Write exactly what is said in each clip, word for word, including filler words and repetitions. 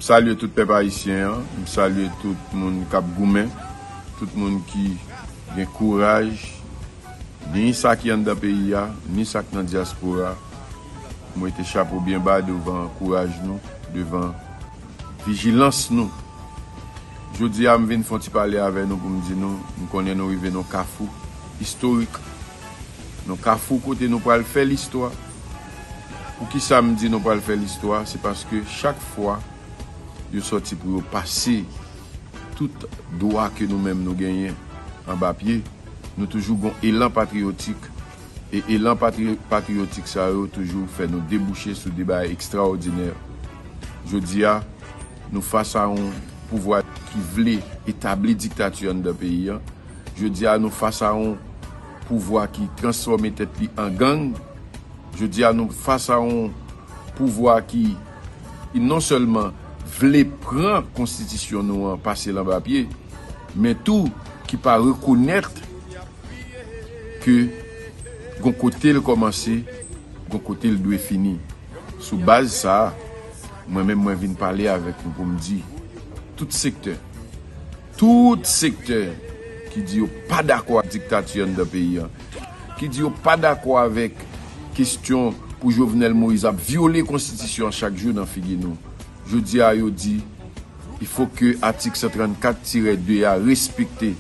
M salye tout pèp ayisyen an, m salye tout moun k ap goumen, tout moun ki gen kouraj, ni sa ki anndan peyi a, ni sa k nan dyaspora. M wete chapo byen ba devan kouraj nou, devan vijilans nou. Jodi a, m vin fè yon ti pale avè nou pou m di nou, m konnen nou rive nan kafou istorik. Nan kafou kote nou pral fè listwa. Poukisa m di nou pral fè listwa? Se paske chak fwa yo sòti pou yo pase tout dwa ke nou menm nou genyen anba pye, nou toujou gon elan patriyotik. E elan patri-, patriyotik sa yo toujou fè nou debouche sou de bagay ekstraòdinè. Jodi a, nou fas a yon pouvwa ki vle etabli diktati anndan peyi a. Jodi a, nou fas a yon pouvwa ki transfòme tèt li an gang. Jodi a, nou fas a yon pouvwa ki, ki non sèlman vle pran konstitisyon nou an, pase l anba pye, men tou ki pa rekonèt ke gon kote l kòmanse, gon kote l dwe fini. Sou baz sa a, mwen menm mwen vin pale avèk nou pou m di, tout sektè, tout sektè ki di yo pa dakò ak diktati anndan peyi a, ki di yo pa dakò avèk kesyon pou Jovenel Moïse ap vyole konstitisyon an chak jou nan figi nou. Jodi a, yo di, il faut que atik san trannkat tirè de a respekte.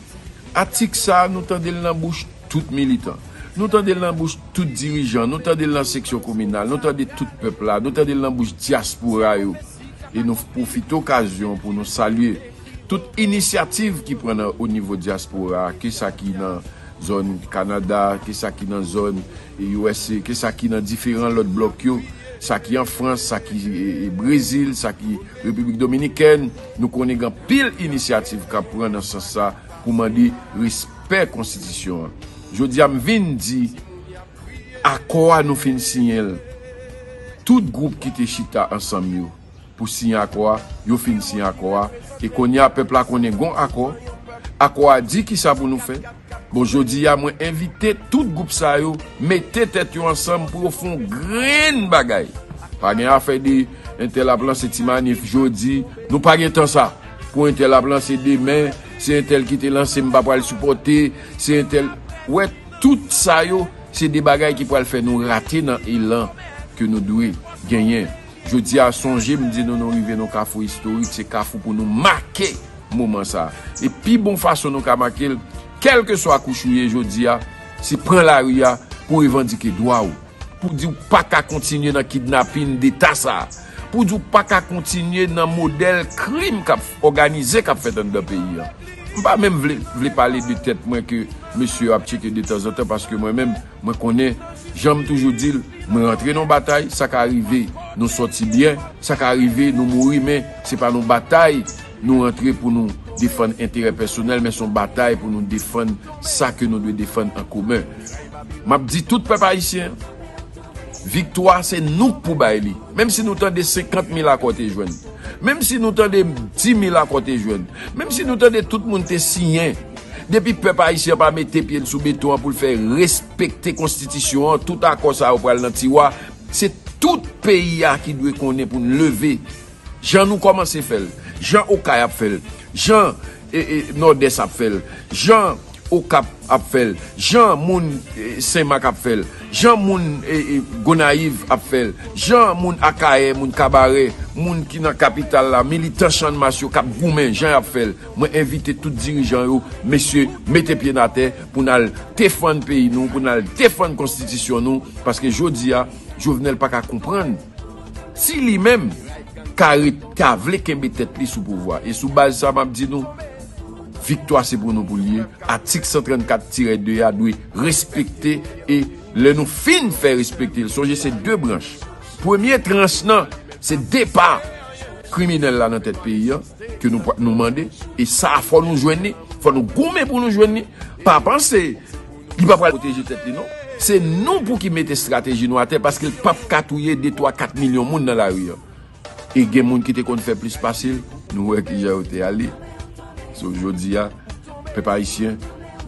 Atik sa a, nou tande l nan bouch tout militan. Nou tande l nan bouch tout dirijan. Nou tande l nan seksyon kominal. Nou tande tout pèp la. Nou tande l nan bouch dyaspora yo. E nou pwofite okazyon pou nou salye tout inisyativ ki pran nan, o nivo dyaspora a, ke sa ki nan zòn Kanada, ke sa ki nan zòn, e, U S A, ke sa ki nan diferan lòt blòk yo, sa ki an Frans, sa ki, e, e, Brezil, sa ki Repiblik Dominikèn. Nou konnen gen anpil inisyativ k ap pran nan sans sa pou mande respè konstitisyon an. Jodi a, m vin di, akò a nou fin siyen l. Tout gwoup ki te chita ansanm yo pou siyen akò a, yo fin siyen akò a. E kounye a, pèp la konnen gon akò. Akò a di kisa pou nou fè. Bon, jodi a, mwen envite tout gwoup sa yo mete tèt yo ansanm pou yo fè yon grenn bagay. Pa gen afè de entèl ap lanse ti manif jodi, nou pa gen tan sa. Pou entèl ap lanse demen, se entèl ki te lanse, m pa pral sipòte, se entèl. Wè, tout sa yo, se de bagay ki pral fè nou rate nan elan ke nou dwe genyen. Jodi a, sonje, m di nou, nou rive nan kafou istorik, se kafou pou nou make moman sa a. E pi bon fason nou ka make l, kèlkeswa kouch ou ye jodi a, se pran lari a pou revandike dwa w. Pou di w pa ka kontinye nan kidnapin deta sa a. Pou di w pa ka kontinye nan modèl krim k ap òganize k ap fèt anndan peyi a. M pa menm vle, vle pale de tèt mwen ke mesye yo ap tcheke detanzantan, paske mwen menm, mwen konnen, jan m toujou di l, mwen rantre nan batay, sa ka rive nou sòti byen, sa ka rive nou mouri, men se pa nan batay nou rantre pou nou defann enterè pèsonèl, men se yon batay pou nou defann sa ke nou dwe defann an komen. M ap di tout pèp ayisyen, viktwa se nou k pou bay li. Menm si nou tande senkant mil akò te jwenn, menm si nou tande dis mil akò te jwenn, menm si nou tande tout moun te siyen, depi pèp ayisyen pa mete pye l sou beton an pou l fè respekte konstitisyon an, tout akò sa yo pral nan tiwa. Se tout peyi a ki dwe konnen pou n leve. Jan nou kòmanse fè l, jan Okay ap fè l, jan, e, e, Nòdès ap fè l, jan Okap ap fè l, jan moun, e, Senmak ap fè l, jan moun, e, e, Gonayiv ap fè l, jan moun Akayè, moun Kabarè, moun ki nan kapital la, militan Channmas yo k ap goumen, jan y ap fè l. Mwen envite tout dirijan yo, mesye, mete pye n atè pou n al defann peyi nou, pou n al defann konstitisyon nou, paske jodi a, Jovenel pa ka konprann si li menm ka ret, ka vle kenbe tèt li sou pouvwa. E sou baz sa, m ap di nou, viktwa se pou nou pou l ye. Atik san trannkat tirè de a dwe respekte, e lè nou fin fè respekte l, sonje se de branch. Premye tranch nan, se depa kriminèl la nan tèt peyi a, ke nou, nou mande, e sa a fò nou jwenn li, fò nou goumen pou nou jwenn li. Pa panse li pa pral pwoteje tèt li, non. Se nou pou ki mete estrateji nou atè, paske l p ap ka touye de, twa, kat milyon moun nan lari a. E gen moun ki te konn fè plis pase l, nou wè kijan yo te ale. So, jodi a, pèp ayisyen,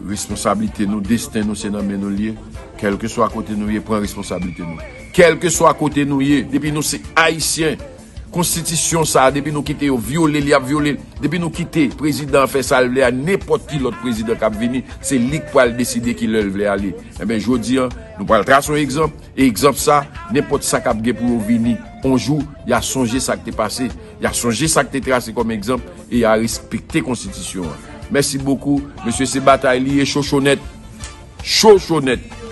responsablite nou, desten nou, se nan men nou l ye. Kèlkeswa kote nou ye, pran responsablite nou. Kèlkeswa kote nou ye, depi nou se ayisyen, Konstitisyon sa a, depi nou kite yo vyole l, y ap vyole l. Depi nou kite prezidan an fè sa l vle a, nenpòt ki lòt prezidan k ap vini, se li k pral deside ki lè l vle ale. Enben, jodi a, nou pral trase yon egzanp, e egzanp sa, nenpòt sa k ap gen pou yo vini, yon jou, y a sonje sa k te pase, y a sonje sa k te trase kòm egzanp, e y a respekte konstitisyon an. Mèsi bokou, mesye, se batay li ye, chochonèt. Chochonèt.